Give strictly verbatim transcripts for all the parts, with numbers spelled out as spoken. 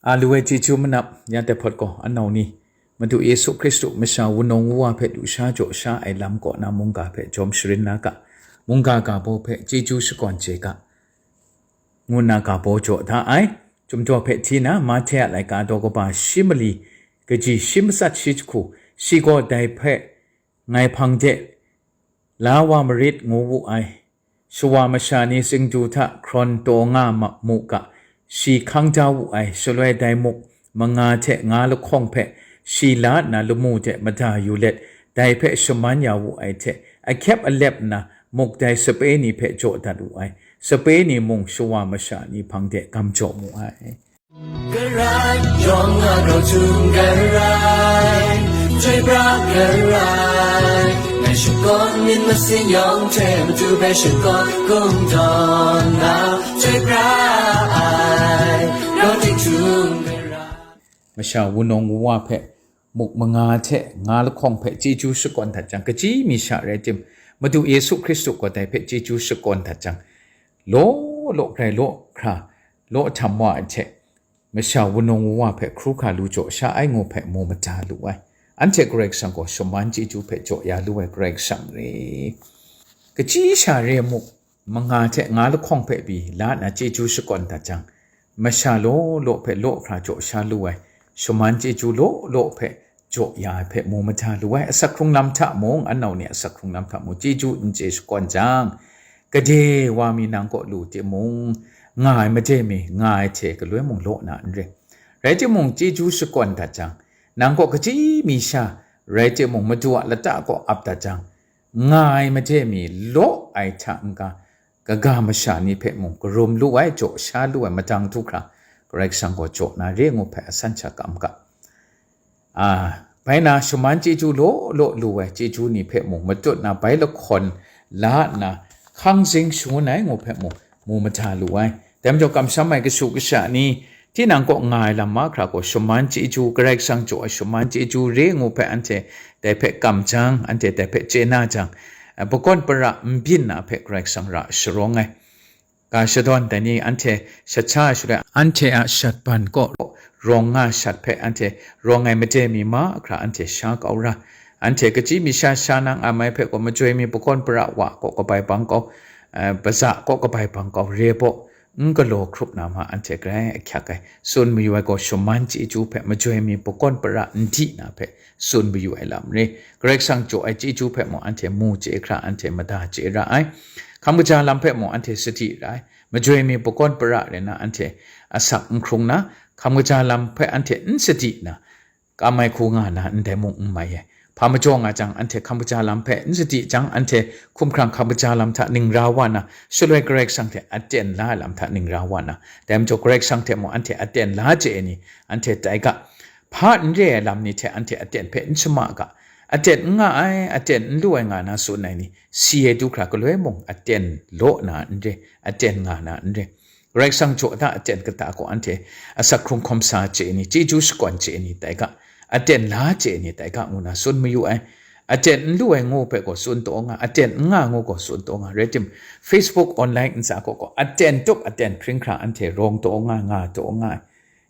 A lu ai chyeju manap, ya dai hpawt gaw, anau ni, Madu Yesu Hkristu masha wunawng wuwa hpe lusha jaw sha ai lam kaw na mungga hpe jawm sharin na ga, mungga ga baw hpe chyeju shakawn chye ga, ngu nna ga baw jaw da ai. Chyum daw hpe hti na, Mahte a laika daw kaba shi mali, kaji shi matsat shi jahku, shi gaw dai hpe ngai hpang de la wa marit ngu wu ai. Shawa masha ni tsingdu hta hkrawn taw nga ma mu ga, shi hkang da wu ai. Shaloi dai muk manga hte nga lahkawng hpe shi la nna lamu de mada yu let, dai hpe shaman ya wu ai hte, ahkyep alep nna muk dai sape ni hpe jaw dat wu ai. Sape ni mung shawa masha ni hpang de gam jaw mu ai. Karai, yawng a grau htum karai, chyoi pra karai, ngai shakawn myit masin yawng hte matu hpe shakawn kungdawn na, chyoi pra ai, grau ting htum karai. Masha wunawng wuwa hpe muk manga hte nga lahkawng hpe chyeju shakawn dat jang, kaji mi sha rai tim, Madu Yesu Hkristu gaw dai hpe chyeju shakawn dat jang, law law grai law hkra law htam wa ai hte, masha wunawng wuwa hpe hkru hkra lu jaw sha ai ngu hpe mu mada lu ai. Anhte Karai Kasang gaw shaman chyeju hpe jaw ya lu ai Karai Kasang re. Kaji sha re muk manga hte nga lahkawng hpe pyi la nna chyeju shakawn dat jang, masha law law hpe law hkra jaw sha lu ai, shaman chyeju law law hpe jaw ya ai hpe mu mada lu ai. Asak hkrung lam hta mung, anau ni asak hkrung lam hta mung chyeju n chye shakawn jang, gade wa mi nang kaw lu timung, nga ai made mi nga ai hte galoi mung law na n re. Rai timung, chyeju shakawn dat jang, nang kaw kaji mi sha rai timung, Madu a lata kaw ap dat jang, nga ai made mi law ai hta n-ga, kaga masha ni hpe mung karum lu ai, jaw sha lu ai, madang du hkra Karai Kasang gaw jaw na re ngu hpe asan sha kam ga. A, bai na shaman chyeju law law lu ai chyeju ni hpe mung matut na bai lahkawn la nna hkang zing shangun ai ngu hpe mung mu mada lu ai. Dai majaw kamsham ai kashu kasha ni, tinang kaw nga ai lam mahkra gaw shaman chyeju, Karai Kasang jaw ai shaman chyeju re ngu hpe anhte dai hpe kam jang, anhte dai hpe chye na jang, a, pakawn para n byin na hpe Karai Kasang ra sharawng ai. Ga shadawn dai ni anhte shat sha ai shaloi, anhte a shat ban kaw rawng nga shat hpe anhte rawng ai made mi mahkra anhte sha kau ra. Anhte kachyi mi sha sha nang a mai hpe gaw majoi mi pakawn para wa kaw kabai bang kau, eh, baza kaw kabai bang kau re baw, n galaw hkrup na ma anhte grai ahkyak ai. Tsun mayu ai gaw shaman chyeju hpe majoi mi pakawn para n di na hpe tsun mayu ai lam re. Karai Kasang jaw ai chyeju hpe mung anhte mu chye hkra anhte mada chye ra ai. Hkam kaja lam hpe mung anhte sadi ra ai. Majoi mi pakawn para rai na anhte asak n hkrung na, hkam kaja lam hpe anhte n sadi na, kam ai hku nga na ndai mung n mai ai. Hpa majaw nga jang, anhte hkam kaja lam hpe n sadi jang, anhte hkumhkrang hkam kaja lam hta ningra wa na, shaloi Karai Kasang hte aten la ai lam hta ningra wa na, dai majaw Karai Kasang hte mung anhte aten la chye ai ni, anhte tai ga. Hpa n re ai lam ni hte anhte aten hpe n shama ga. Aten n nga ai, aten n lu ai nga na tsun ai ni, si ai du hkra galoi mung aten law na n re, aten nga na n re. Karai Kasang jaw da aten kata gaw anhte asak hkrung hkawm sa chye ni, chyeju shakawn chye ni tai ga, aten la chye ni tai ga ngu na tsun mayu ai. Aten n lu ai ngu hpe gaw tsun taw nga, aten n nga ngu gaw tsun taw nga. Rai tim, Facebook online ntsa kaw gaw aten tup aten hpring hkra anhte rawng taw nga, nga taw nga ai.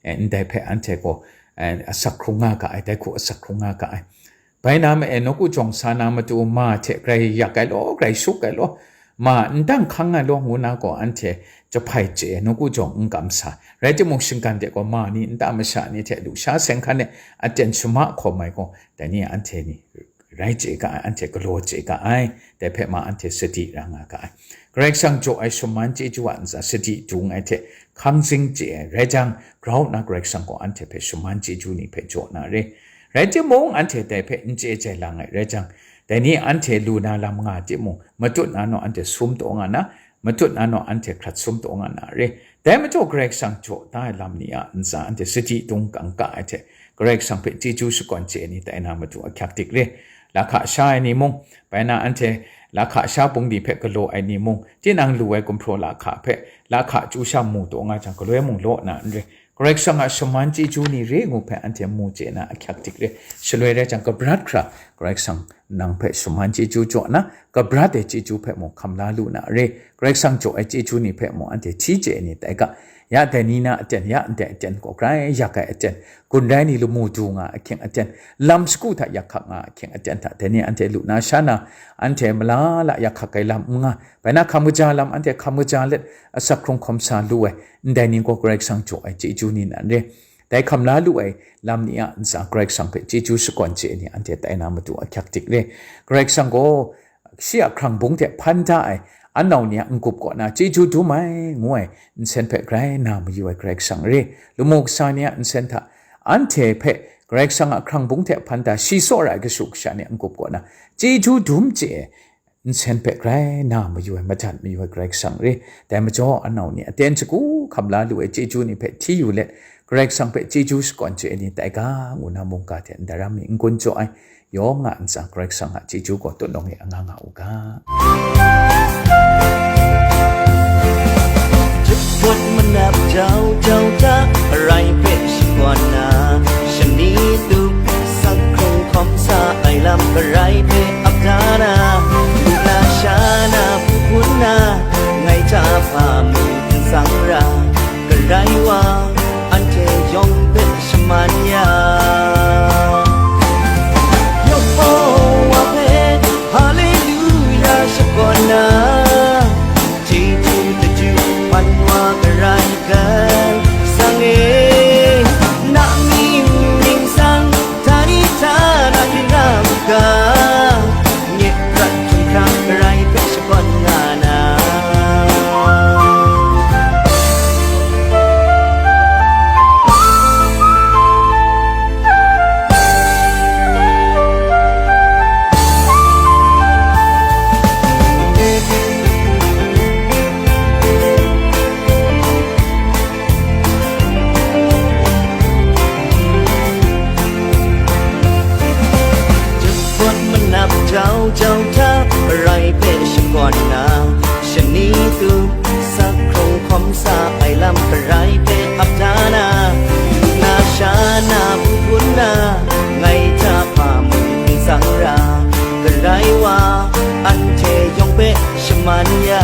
Eh, ndai hpe anhte gaw, eh, asak hkrung nga ga ai, dai hku asak hkrung nga ga ai. Bai na ma e, nawku jawng sa na matu ma hte grai yak ai law, grai shup ai law, ma n dang hkang ai law ngu na gaw anhte jahpai chye ai, nawku jawng n kam sa. Rai timung, shinggan de gaw ma ni nta masha ni hte lusha seng hkan e aten shama hkawm ai gaw, dai ni anhte ni rai chye ga ai, anhte galaw chye ga ai, dai hpe ma anhte sadi ra nga ga ai. Karai Kasang jaw ai shaman chyeju a ntsa sadi dung ai hte hkang zing chye ai rai jang, grau nna Karai Kasang gaw anhte hpe shaman chyeju ni hpe jaw na re. Rai timung, anhte dai hpe n chye jai lang ai rai jang, dai ni anhte lu na lam nga timung, matut na naw anhte sum taw nga na, matut na naw anhte hkrat sum taw nga na re. Dai majaw Karai Kasang jaw da ai lam ni a ntsa anhte sadi dung kangka ai hte, Karai Kasang hpe chyeju shakawn chye ai ni tai na matu ahkyak dik re. Lahka sha ai ni mung, bai na anhte lahka sha bungli hpe galaw ai ni mung, tinang lu ai gumhpraw lahka hpe lahka chyu sha mu taw nga jang, galoi mung law na n re. Karai Kasang a shaman chyeju ni re ngu hpe anhte mu chye na ahkyak dik re. Shaloi rai jang, kabrat hkra Karai Kasang nang hpe shaman chyeju jaw na, kabrat ai chyeju hpe mung hkam la lu na re. Karai Kasang jaw ai chyeju ni hpe mung anhte hti chye ai ni tai ga, Ya dai ni na aten, ya ndai aten gaw grai yak ai aten, gun rai ni lamu du nga ahkying aten, lam shagu hta yak hkak nga ahkying aten hta, dai ni anhte lu na sha na, anhte mala la yak hkak ai lam n nga, bai na hkam kaja lam anhte hkam kaja let, asak hkrung hkawm sa lu ai, ndai ni gaw Karai Kasang jaw ai chyeju ni nan re. Dai hkam la lu ai lam ni a ntsa Karai Kasang hpe chyeju shakawn chye ai ni anhte tai na matu ahkyak dik re. Karai Kasang gaw shi a hkrang bung hte hpan da ai, anau ni a n-gup kaw na chyeju dum ai, ngu ai nsen hpe grai na mayu ai Karai Kasang re. Lamu kasa ni a nsen hta, anhte hpe Karai Kasang a hkrang bung hte hpan da shi tsaw ra ai kashu kasha ni a n-gup kaw na chyeju dum chye ai nsen hpe grai na mayu ai, madat mayu ai Karai Kasang re. Dai majaw, anau ni aten shagu hkam la lu ai chyeju ni hpe hti yu let, Karai Kasang hpe chyeju shakawn chye ai ni tai ga, ngu na mungga hte ndaram mi n-gun jaw ai, yawng a ntsa Karai Kasang a chyeju gaw tutnawng e anga nga u ga. Jahpawt manap jau jau hta, arai hpe shakawn na, shani tup, sak hkrung hkawm sa ai lam, arai hpe ap da na, lu na sha na, hpun na, ngai hta hpa mung n tsang ra, Karai wa, anhte yawng hpe shaman ya. Yehowa hpe haleluya shakawn na, chyeju daju hpan wa Karai Kasang e, na mying ningsang, htani htana hkrit na u ga, nye prat hkungga Karai hpe shakawn nga na. Jahpawt manap jau jau hta, arai hpe shakawn na, shani tup, sak hkrung hkawm sa ai lam, arai hpe ap da na, lu na sha na, hpun na, ngai hta hpa mung n tsang ra, Karai wa, anhte yawng hpe shaman ya.